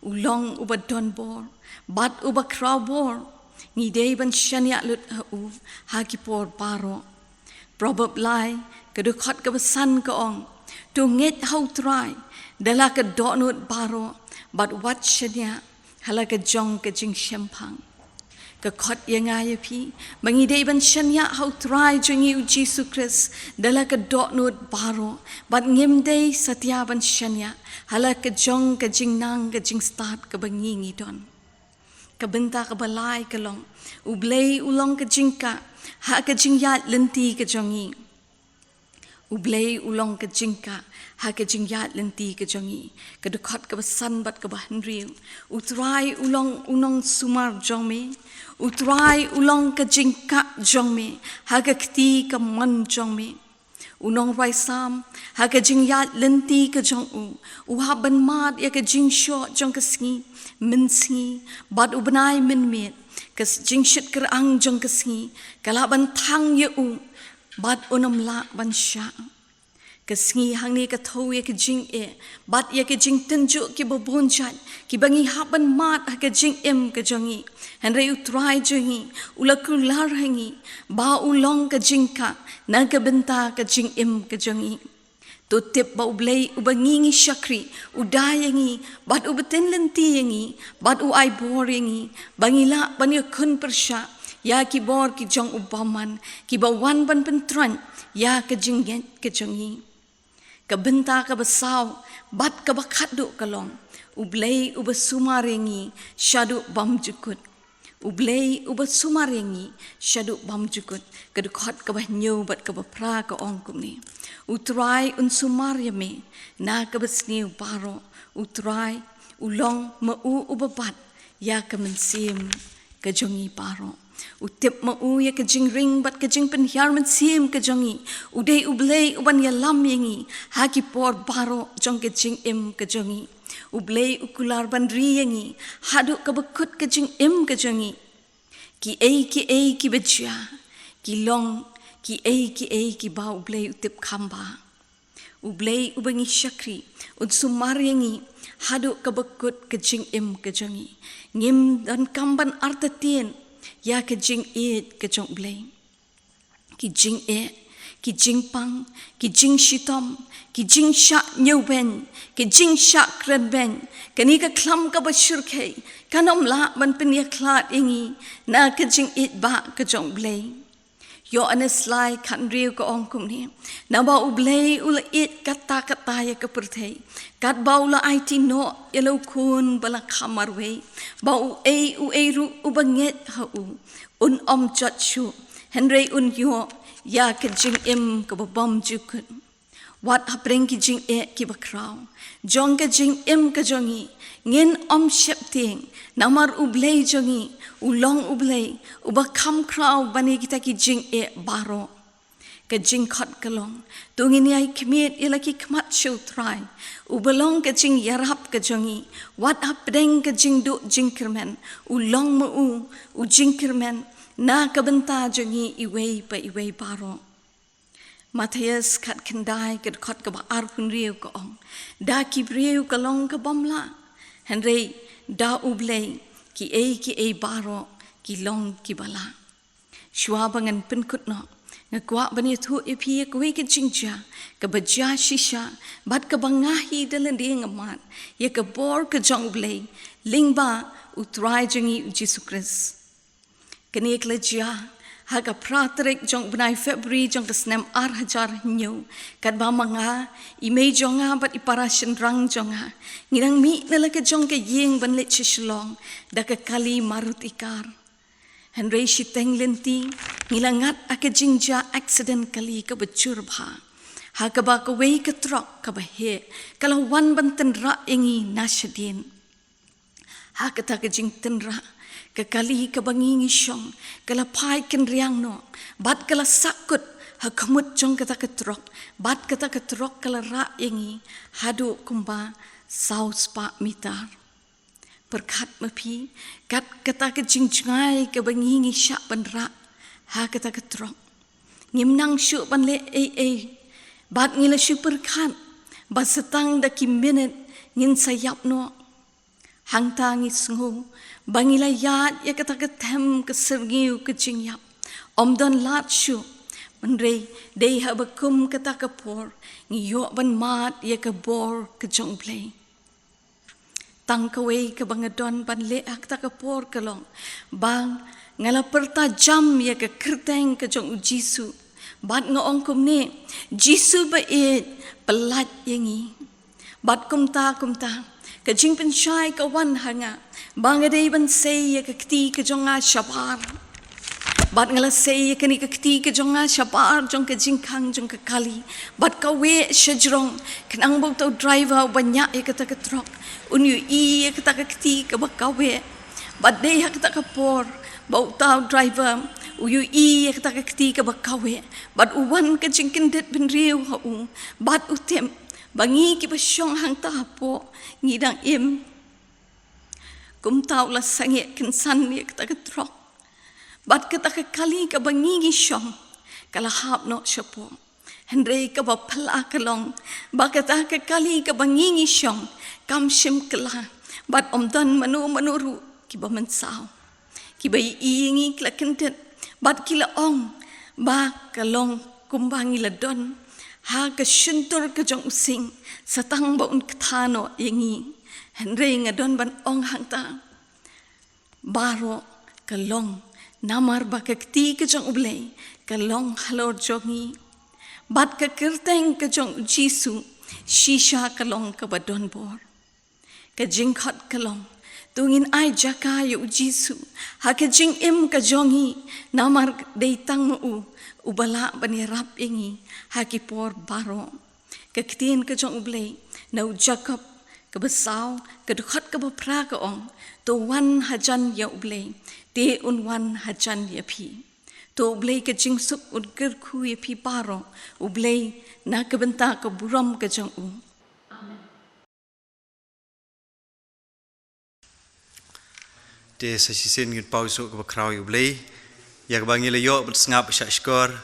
u long uba don bor bad uba khraw bor. Ngi dei ban shaniah lut ha u ha ki por baroh. Proverb lai ka dkhot kaba san ka ong, "To ngeit ha U Trai da la ka dohnud baroh, bad wat shaniah ha la ka jong ka jingshemphang." Ka khot ïa nga ïa phi ba ngi dei ban shaniah ha U Trai jong ngi U Jisu Khrist da la ka dohnud baroh, bad ngim dei satia ban shaniah ha la ka jong ka jingnang ka jingstad kaba ngi ngi don. Ka bynta kaba lai ka long, U Blei u long ka jingkah ha ka jingïaid lynti ka jong ngi. U Blei u long ka jingkah ha ka jingïaid lynti ka jong ngi. Ka dkhot kaba san bad kaba hynriew, U Trai u long u nongsumar jong me. U Trai u long ka jingkah jong me ha ka kti kamon jong me. U nongrwai Salm, ha ka jingïaid lynti ka jong u, u hap ban mad ïa ka jingshoh jong ka sngi mynsngi bad u bnai mynmiet. Ka s-, jingshit kyrang jong ka sngi ka lah ban thang ïa u bad un ym lah ban shah. Ka sngi hangne ka thew ïa ka jingeh bad ïa ka jingtynjuh kiba bun jait kiba ngi hap ban mad ha ka jingim ka jong ngi. Hynrei U Trai jong ngi u la kular ha ngi ba u long ka jingkah na ka bynta ka jingim ka jong ngi. To tip ba U Blei uba ngi ngi shakri u da ïa ngi bad uba tynlynti ïa ngi bad u ai bor ïa ngi ba ngi lah ban ïakhun pyrshah ïa ki bor ki jong u bymman kiba wan ban pyntroiñ ïa ka jingngeit ka jong ngi. Ka bynta kaba saw bad kaba khatduh ka long, U Blei uba sumar ïa ngi shaduh bymjukut. U Blei uba sumar ïa ngi shaduh bymjukut. Ka dkhot kaba hynñiew bad kaba phra ka ong kumne, "U Trai un sumar ïa me na kaba sniew baroh." U Trai u long ma u uba bat ïa ka mynsiem ka jong ngi baroh. U tip ma u ïa ka jingring bad ka jingpynhiar mynsiem ka jong ngi. U dei U Blei uban ïalam ïa ngi ha ki por baroh jong ka jingim ka jong ngi. U Blei u kular ban ri ïa ngi haduh kaba kut ka jingim ka jong ngi. Kiei kiei kiba jia, ki long kiei kiei kiba U Blei u tip kham bha. U Blei uba ngi shakri un sumar ïa ngi haduh kaba kut ka jingim ka jong ngi. Ngim donkam ban artatien ïa ka jingïeit ka jong U Blei. Ki jingeh, ki jingpang, ki jingshitom, ki jingshah ñiewbeiñ, ki jingshah krenbeiñ, kane ka khlam kaba shyrkhei kan ym lah ban pynïakhlad ïa ngi na ka jingïeit ba ka jong U Blei. Ïoannis lai khathynriew ka ong kumne: Naba U Blei u la ïeit katta katta ïa ka pyrthei, katba u la aiti noh ïa la u Khun ba la kha marwei, ba uei uei ruh uba ngeit ha u un ym jot shuh, hynrei un ïoh ïa ka jingim kaba bymjukut. Wat hapdeng ki jingeh kiba khraw jong ka jingim ka jong ngi, ngin ym sheptieng, namar U Blei jong ngi u long U Blei uba kham khraw ban ïa kita ki jingeh baroh. Ka jingkhot ka long: To ngin ïai khmied ïa la ki khmat sha U Trai, uba long ka jingïarap ka jong ngi. Wat hapdeng ka jingduh jingkyrmen, u long ma u u jingkyrmen na ka bynta jong ngi iwei pa iwei baroh. Mathaios khatkhyndai ka dkhot kaba arphew hynriew ka ong: Da ki briew ka long ka bym lah, hynrei da U Blei kiei kiei baroh ki long kiba lah. Shuwa ba ngan pynkut noh, nga kwah ban ïathuh ïa phi ïa kawei ka jingjia kaba jia shisha bad kaba nga hi da lade nga mad ïa ka bor ka jong U Blei lyngba U Trai jong ngi U Jisu Khrist. Kane ka la jia ha ka phra tarik jong u bnai February jong ka snem ar hajar hynñiew, katba ma nga, i mei jong nga bad i para shynrang jong nga ngi dang mih na la ka jong ka ïing ban leit sha Shillong da ka kali Maruti car. Hynrei shiteng lynti ngi la ngat ha ka jingjia accident kali kaba jur bha, ha kaba kawei ka trok kaba heh ka la wan ban tynrah ïa ngi na shadien. Ha kata ka jingtynrah, ka kali kaba ngi ngi shong ka la phai kynriang noh bad ka la sakkut ha khmut jong kata ka trok, bad kata ka trok ka la rah ïa ngi haduh kumba saw spah mitar. Pyrkhat ma phi, kat kata ka jingjngai kaba ngi ngi shah ban rah ha kata ka trok, ngim nang shuh ban leh ei ei bad ngi la shu pyrkhat ba sa tang da ki minit ngin sa ïap noh. Hangta ngi sngew ba ngi la ïaid ïa kata ka them ka syrngiew ka jingïap. Ym don lad shuh, hynrei dei haba kum kata ka por ngi ïoh ban mad ïa ka bor ka jong U Blei. Tang kawei kaba nga don ban leh ha kata ka por ka long ba nga la pyrta jam ïa ka kyrteng ka jong U Jisu bad nga ong kumne: Jisu ba ïeit, pyllait ïa ngi. Bad kumta kumta ka jingpynshai ka wan ha nga ba nga dei ban sei ïa ka kti ka jong nga shabar. Bad nga la sei ïa kane ka kti ka jong nga shabar jong ka jingkhang jong ka kali bad kaweh shajrong, khnang ba uta u driver uba ñiah ïa kata ka trok un ïohi ïa kata ka kti kaba kaweh. Bad dei ha kata ka por ba uta u driver u ïohi ïa kata ka kti kaba kaweh bad u wan ka jingkyndit bynriew ha u bad u tip ba ngi kiba shong hangta hapoh ngi dang im. Kumta u la sangeh kynsan ïa kata ka trok bad kata ka kali kaba ngi ngi shong ka la hap noh shapoh. Hynrei kaba phylla ka long ba kata ka kali kaba ngi ngi shong kam shym kylla bad ym don mano mano ruh kiba mynsaw. Kiba ïohi ïa ngi ki la kyndit bad ki la ong ba ka long kumba ngi la don ha ka shyntur ka jong u sing sa tang ba un kta noh ïa ngi. Hynrei nga don ban ong hangta, baroh ka long namar ba ka kti ka jong U Blei ka long halor jong ngi bad ka kyrteng ka jong U Jisu shisha ka long kaba don bor. Ka jingkhot ka long, to ngin ai jaka ïa U Jisu ha ka jingim ka jong ngi, namar dei tang ma u uba lah ban ïarap ïa ngi ha ki por baroh. Ka ktien ka jong U Blei na u Jakob Kaba saw, ka dkhot kaba phra ka ong, to wan hajan ïa U Blei, te un wan hajan ïa phi. To U Blei ka jingsuk un kyrkhu ïa phi baroh, U Blei na ka bynta ka burom ka jong u. Te sa shisien ngin paw shuh kaba khraw ïa U Blei, ïa kaba ngi la ïoh ban sngap shah shkor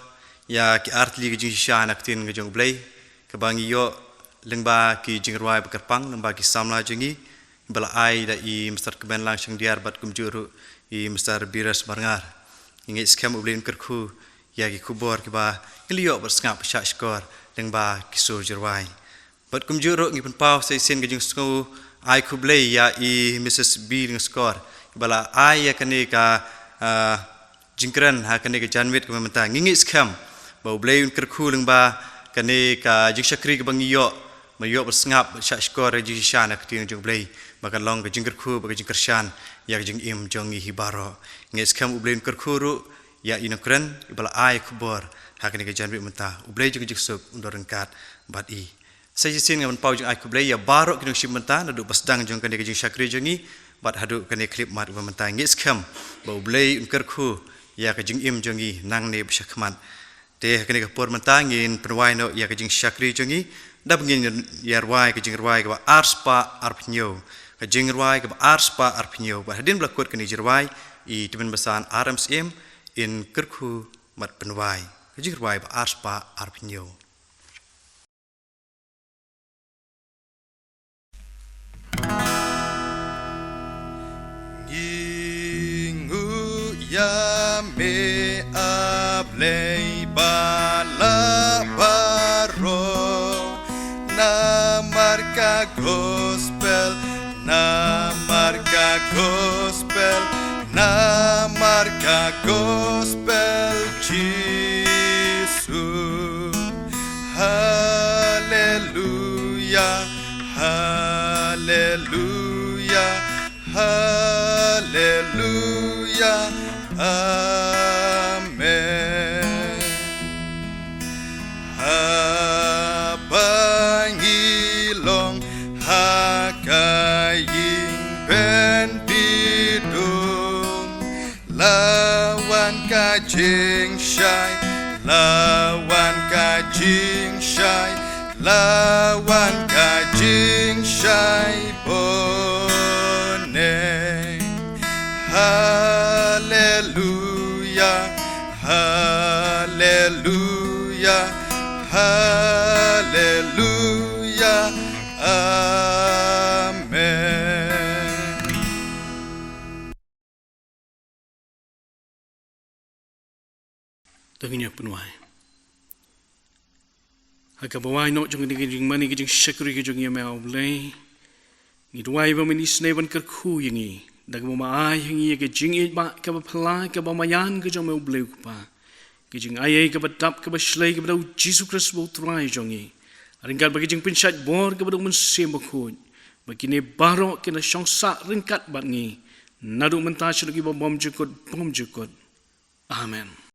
ïa ki artylli ki jingshisha na ka ktien ka jong U Blei, kaba ngi ïoh lyngba ki jingrwai ba kyrpang, lyngba ki samla jong ngi, ba la ai da i Mister Kmenlang Shangdiar bad kumjuh ruh i Mister Biras Marngar. Ngi ngeit skhem U Blei un kyrkhu ïa ki khubor kiba ngi la ïoh ban sngap shah shkor lyngba ki sur jingrwai. Bad kumjuh ruh ngi pynpaw sa shisien ka jingsngew ai khublei ïa i Missus B Lyngskor, ba la ai ïa kane ka, ah, jingkren ha kane ka janmiet kaba mynta. Ngi ngeit skhem ba U Blei un kyrkhu lyngba kane ka jingshakri kaba ngi ïoh, ba ïoh ban sngap shah shkor ïa jingshisha na ka ktien jong U Blei, ba kan long ka jingkyrkhu bad ka jingkyrshan ïa ka jingim jong ngi hi baroh. Ngi ngeit skhem U Blei un kyrkhu ruh ïa i nongkren ba la ai khubor ha kane ka janmiet mynta. U Blei jong ka jingsuk un don ryngkat bad i. Sa shisien ngan paw jingai khublei ïa baroh ki nongshim bynta naduh ba sdang jong kane ka jingshakri jong ngi bad haduh kane ka khyllipmat ba mynta. Ngi ngeit skhem ba U Blei un kyrkhu ïa ka jingim jong ngi nangne bad shakhmat. Te ha kane ka por mynta ngin pynwai noh ïa ka jingshakri jong ngi da ba ngin ïa rwai ka jingrwai kaba arspah arphew hynñiew. Ka jingrwai kaba arspah arphew hynñiew. Bad hadien ba la kut kane ka jingrwai, i Tymmen Basan Aram Syiem in kyrkhu bad pynwai ka jingrwai ba arspah arphew hynñiew. Ngi nguh ïa me A Blei ba la baroh, namar ka gospel, namar ka gospel, namar ka gospel Jisu. Haleluya, haleluya, haleluya. Amen. Haba ngi long ha ka ïing bynta dum, la wan ka jingshai, la wan ka jingshai, la wan ka jingshai bun. Haleluya, haleluya, haleluya. Amen. To ngin ïa pynwai. Ha kaba wai noh jong kane ka jingmane ka jingshakri ka jong ngi, me A Blei, ngi duwai ba men isynei ban kyrkhu ïa ngi da kaba ma ai ha ngi ïa ka jingïeit ba kaba phylla kaba maïan ka jong me, A Blei U Kpa, ka jingaiei kaba dap kaba shlei kaba da U Jisu Khrist ba U Trai jong ngi, ryngkat bad ka jingpynshait bor kaba da U Mynsiem Bakhuid, ba kine baroh kin da shong sah ryngkat bad ngi naduh mynta shaduh kiba bymjukut bymjukut. Amen.